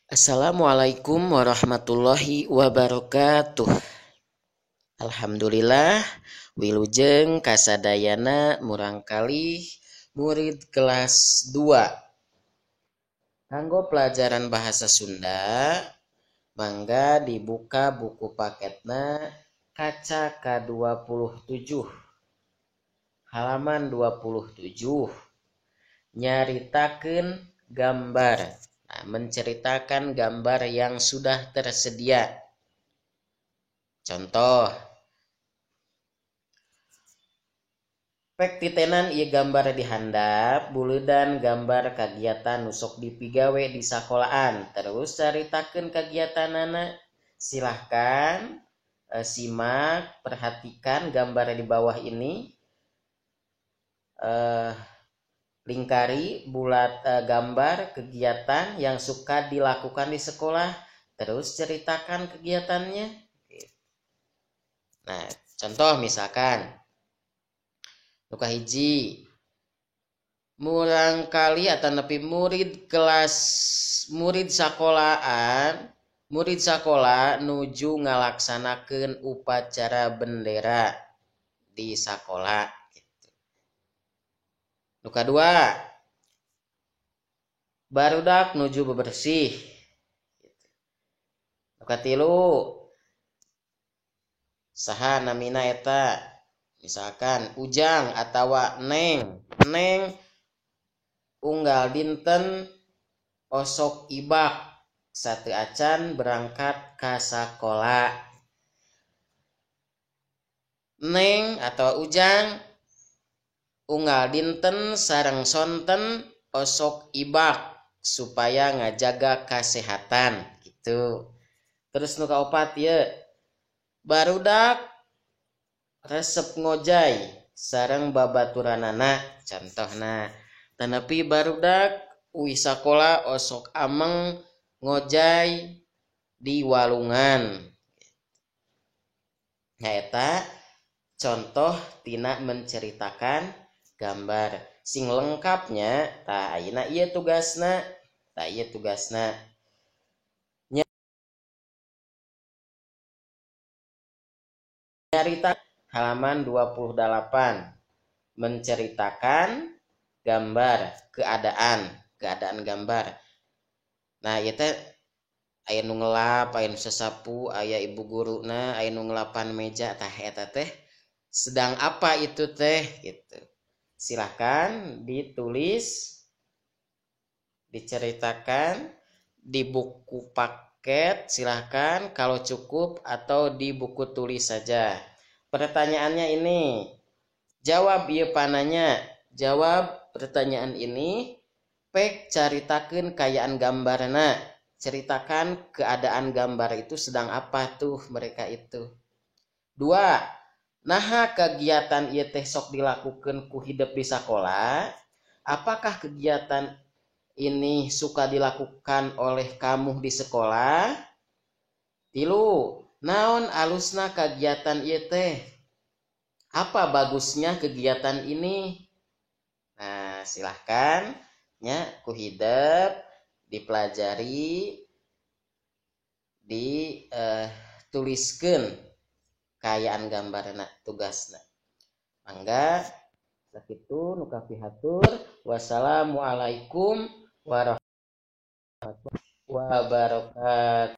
Assalamualaikum warahmatullahi wabarakatuh. Alhamdulillah wilujeng kasadayana murangkalih murid kelas 2. Kanggo pelajaran bahasa Sunda, mangga dibuka buku paketna kaca ka-27 halaman 27, nyaritakeun gambar. Nah, menceritakan gambar yang sudah tersedia. Contoh, pek titenan ieu gambar di handap, buleudan gambar kagiatan nu sok dipigawe di sakolaan. Terus caritakeun kagiatanana. Silahkan simak, perhatikan gambar di bawah ini. Lingkari bulat gambar kegiatan yang suka dilakukan di sekolah, terus ceritakan kegiatannya. Nah, contoh misalkan nu kahiji, murangkalih atau nepi murid kelas murid sakolaan, murid sakola nuju ngalaksanakeun upacara bendera di sakola. Nu kadua, barudak nuju bebersih. Nu katilu, saha namina eta, misalkan Ujang atawa Neng. Neng unggal dinten osok ibak sateuacan berangkat ka sakola. Neng atau Ujang unggal dinten sareng sonten osok ibak supaya ngajaga kesehatan gitu. Terus nu kaopat ye, barudak resep ngojay sareng babaturanana contohna. Tanapi barudak uih sakola osok ameng ngojay di walungan. Nah, eta contoh tina menceritakan gambar sing lengkapnya. Tah ayeuna ieu tugasna, tah ieu tugasna nyarita halaman 28, menceritakan gambar keadaan, keadaan gambar. Nah, ieu teh aya nu ngelap, aya nu sasapu, aya ibu guruna, aya nu ngelapan meja. Tah eta teh sedang apa itu teh gitu. Silahkan ditulis, diceritakan di buku paket, silahkan kalau cukup atau di buku tulis saja. Pertanyaannya ini, jawab ieu pananya, jawab pertanyaan ini, pek caritakeun kaayaan gambarna, ceritakan keadaan gambar itu sedang apa tuh mereka itu. 2, naha kegiatan ieu teh sok dilakukeun ku hidep di sakola? Apakah kegiatan ini suka dilakukan oleh kamu di sekolah? 3, naon alusna kegiatan ieu teh? Apa bagusnya kegiatan ini? Nah, silahkan nya ku hidep dipelajari, dituliskeun kaayaan gambarna tugasna. Mangga sakitu nu kapihatur. Wassalamualaikum warahmatullahi wabarakatuh.